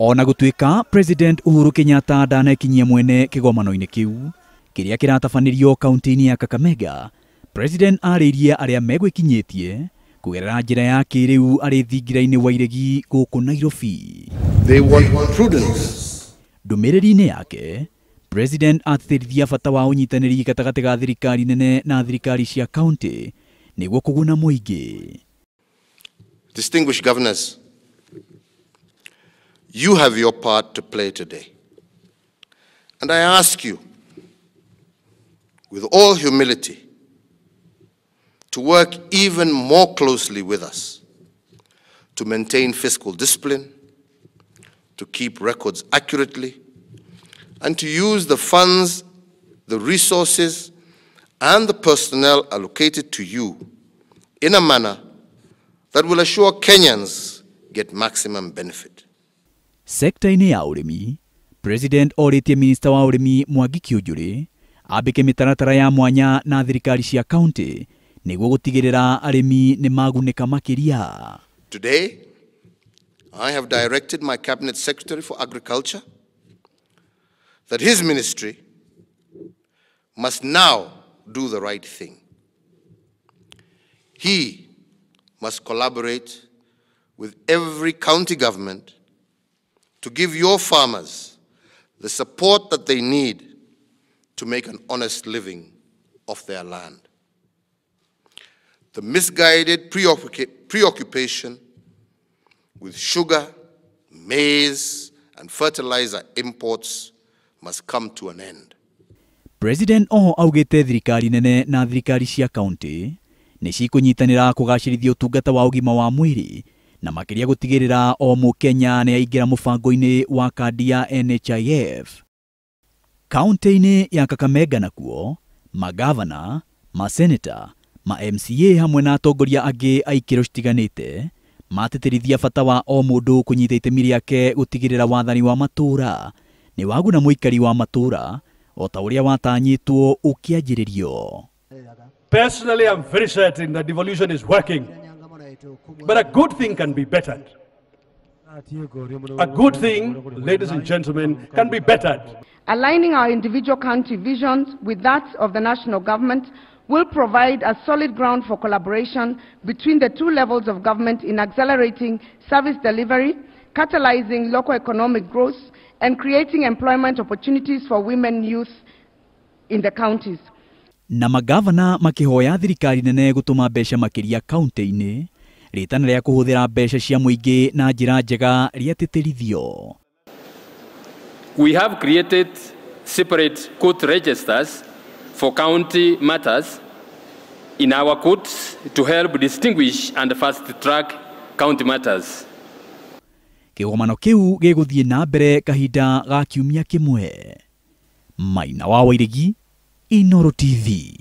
Ona gũtuĩka President Uhuru Kenyatta ndanekinyia mwene kĩgomano-inĩ kĩu kĩrĩa kĩratabanĩrio kaunti-inĩ ya Kakamega, President arĩirie arĩa megwĩkinyĩtie kũgerera njĩra ya kĩrĩu arĩ thingira-inĩ wa iregi gũkũ Nairobi. They want prudence. Ndũmĩrĩri-inĩ yake, President atĩtĩrithia bata wa ũnyitanĩri gatagatĩ ga thirikari nene na thirikari cia kaunti nĩguo kũguna mũingĩ. Distinguished governors, you have your part to play today. And I ask you, with all humility, to work even more closely with us to maintain fiscal discipline, to keep records accurately, and to use the funds, the resources, and the personnel allocated to you in a manner that will assure Kenyans get maximum benefit. Sekta-inĩ ya ũrĩmi, President orĩtie minista wa ũrĩmi Mwangi Kiunjuri ambĩke mĩtaratara ya mwanya na thirikari cia kaunti nĩguo gũtigĩrĩra arĩmi nĩ magunĩka makĩria. Today, I have directed my Cabinet Secretary for Agriculture that his ministry must now do the right thing. He must collaborate with every county government to give your farmers the support that they need to make an honest living off their land. The misguided preoccupation with sugar, maize, and fertilizer imports must come to an end. President oho augĩte thirikari nene na thirikari cia kaunti nĩ cikũnyitanĩra kũgacĩrithia ũtungata wa ũgima wa mwĩrĩ na makĩria gũtigĩrĩra o mũkenya nĩ aingĩra mũbango-inĩ wa kandi ya NHIF. Kaunti-inĩ ya Kakamega nakuo, magavana, maseneta, ma MCA hamwe na atongoria angĩ a ikĩro citiganĩte matĩtĩrithia bata wa o mũndũ kũnyita itemi rĩake gũtigĩrĩra wathani wa matũũra nĩ waguna mũikari wa matũũra o ta ũrĩa watanyĩtwo ũkĩanjĩrĩrio. Personally, I'm very certain that devolution is working. But a good thing can be bettered. A good thing, ladies and gentlemen, can be bettered. Aligning our individual county visions with that of the national government will provide a solid ground for collaboration between the two levels of government in accelerating service delivery, catalyzing local economic growth, and creating employment opportunities for women youth in the counties. Na magavana makĩhoya thirikari nene gũtũma mbeca makĩria kaunti-inĩ rĩtana rĩa kũhũthĩra mbeca cia mũingĩ na njĩra njega rĩatĩtĩrithio. We have created separate court registers for county matters in our courts to help distinguish and fast track county matters. Kĩgomano kĩu gĩgũthiĩ na mbere kahinda ga kiumia kĩmwe. Maina wa Wairegi, Inooro TV.